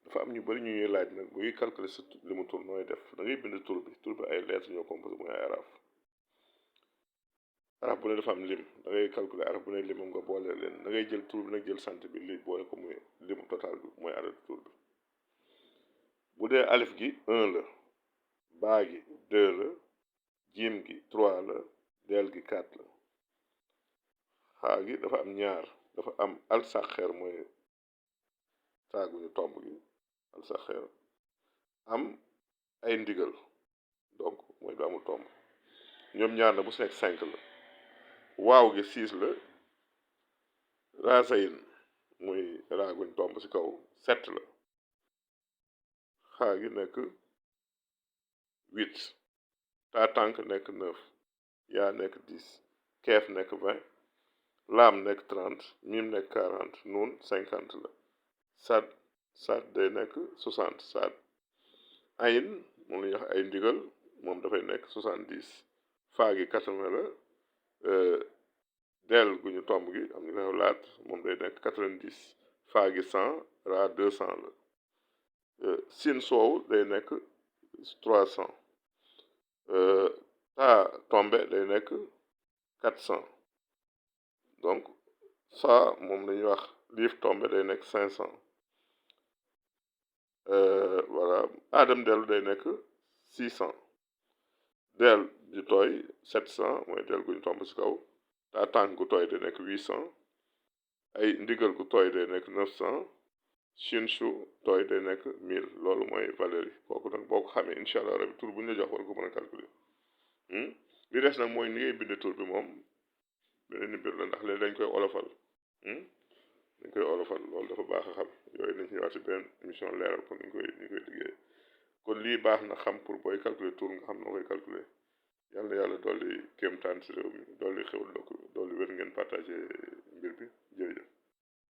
dafa am ñu bari ñu ñuy laaj nag buy calculer sa limu tur nooy def da ngay bind tur bi ay lettres ñoo composé muy ay araf bu ne dafa am lim da ngay calculer araf bu ne limam nga boole leen da ngay jël tur bi nag jël sant bi li boole ko muy limu total bi mooy araf tur bi bu dee alif gi 1 la baa gi 2 la jiim gi 3 la deel gi 4 la xaa gi dafa am ñaar dafa am alsaxeer mooy taaguñu tomb gi alsaxeer am ay ndigal donc mooy bi amul tomb ñoom ñaar na bu si nekk 5 la waaw gi 6 la raasayin muy raaguñ tomb si kaw 7 la xaa gi nekk 8 taa tànk nekk 9 yaa nekk 10 keef nekk 20 laam nekk 30 miim nekk 40 nuun 50 la sad day nekk 60 sad ayin moom la ñuy wax ay ndigal moom dafay nekk 70 faa gi 80 la del gu ñu tomb gi am ñu laat moom day nekk 90 faa gi 100 raa 200 la sin soow day nekk 300 taa tombe day nekk 400 donc ça moom la ñuy wax liif tombe day nekk 500 voilà aadam dellu day nekk 600 del di tooy 700 mooy del gu ñu tomb si kaw taa tànk gu tooy day nekk 800 ay ndigal gu tooy day nekk 900 shinshu tooy day nekk 1000 loolu mooy valeur yi kooku nag boo ko xamee incha allah rabi tur bu ñu la jox war ko mën a calculer li des nag mooy ni ngay bind tur bi moom beneen mbir la ndax léegi dañ koy olofal loolu dafa baax a xam yooyu nañ ci ñëwaat si beneen émission leeral kon ni koy liggéey kon lii baax na xam pour booy calculer tur nga xam noo koy calculer yàlla dolli kéemtaan si réew mi dolli xewal dokk dolli wér ngeen partagé